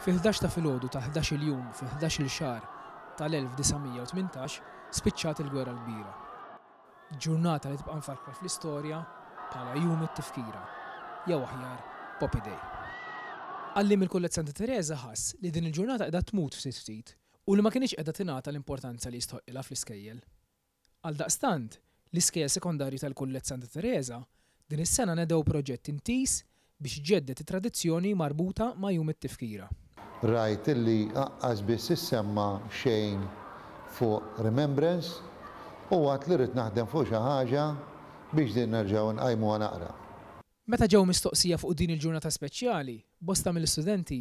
Fil-11 ta' filgħodu ta' 11-il jum fil-11-il xahar tal-1918 spiċċat il-Gwerra l-Kbira. Ġurnata li tibqa' mfakkra fl-istorja bħala Jum it-Tifkira, jew aħjar Poppy Day. Għalliem il-Kulleġġ Santa Tereża ħass li din il-ġurnata qiegħda tmut ftit ftit u li ma kinitx qiegħda tingħata l-importanza li jistħoqqilha fl-iskejjel. Għaldaqstant, l-iskejjel sekondarji tal-Kulleġġ Santa Tereża din is-sena nedew proġett intiż biex iġedded it-tradizzjoni marbuta ma' Jum it-Tifkira. Rajt illi aqqas biss issemma xejn fuq Remembrance u għadt li rrid naħdem fuq xi ħaġa biex din nerġgħu nqajmuha naqra. Meta ġew mistoqsija fuq din il-ġurnata speċjali, bosta mill-istudenti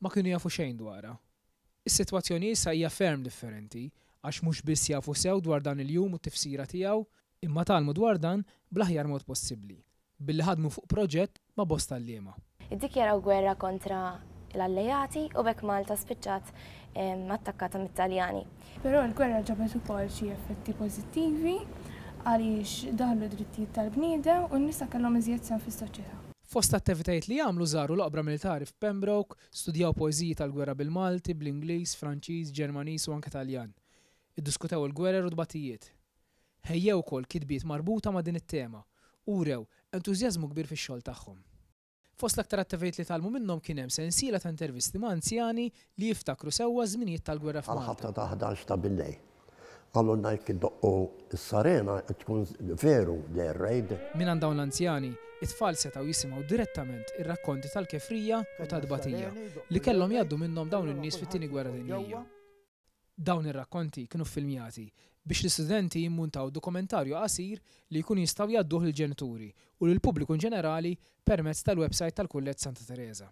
ma kienu jafu xejn dwarha. Is-sitwazzjoni issa hija ferm differenti għax mhux biss jafu sew dwar dan il-jum u t-tifsira tiegħu, imma tgħallmu dwar dan bl-aħjar mod possibbli, billi ħadmu fuq proġett ma' bosta għalliema. Iddikjaraw gwerra kontra l-Alleati u b'hekk Malta spiċċat attakkata mit-Taljani. Però l-gwerra ġabet ukoll xi effetti pożittivi għaliex daħlu d-drittijiet tal-bniedem u n-nisa kellhom iżjed sehem fis-soċjetà. Fost l-attivitajiet li għamlu żaru l-oqbra militari f'Pembroke, studjaw poeżiji tal-gwerra bil-Malti, bl-Ingliż, Franċiż, Ġermaniż u anke Taljan. Iddiskutew il-gwerer u t-tbatijiet. Ħejjew ukoll kitbiet marbuta ma' din it-tema u wrew entużjażmu kbir fix-xogħol tagħhom. Fost l-aktar attivitajiet li tgħallmu minnhom kien hemm sensiela ta' intervisti ma' anzjani li jiftakru sewwa ż-żminijiet tal-gwerra f'Malta. Għall-ħabta ta' 11 ta' billejl. Qalulna jekk iddoqqu s-sarena tkun veru l-air raid. Mingħand dawn l-anzjani, it-tfal setgħu jisimgħu direttament ir-rakkonti tal-kefrija u tat-tbatija li kellhom jgħaddu minnhom dawn in-nies fit-Tieni Gwerra Dinjija. Dawn ir-rakkonti kienu ffilmjati biex l-istudenti jimmuntaw dokumentarju qasir li jkunu jistgħu jgħadduh lill-ġenituri u lill-pubbliku inġenerali permezz tal-websajt tal-Kulleġġ Santa Tereża.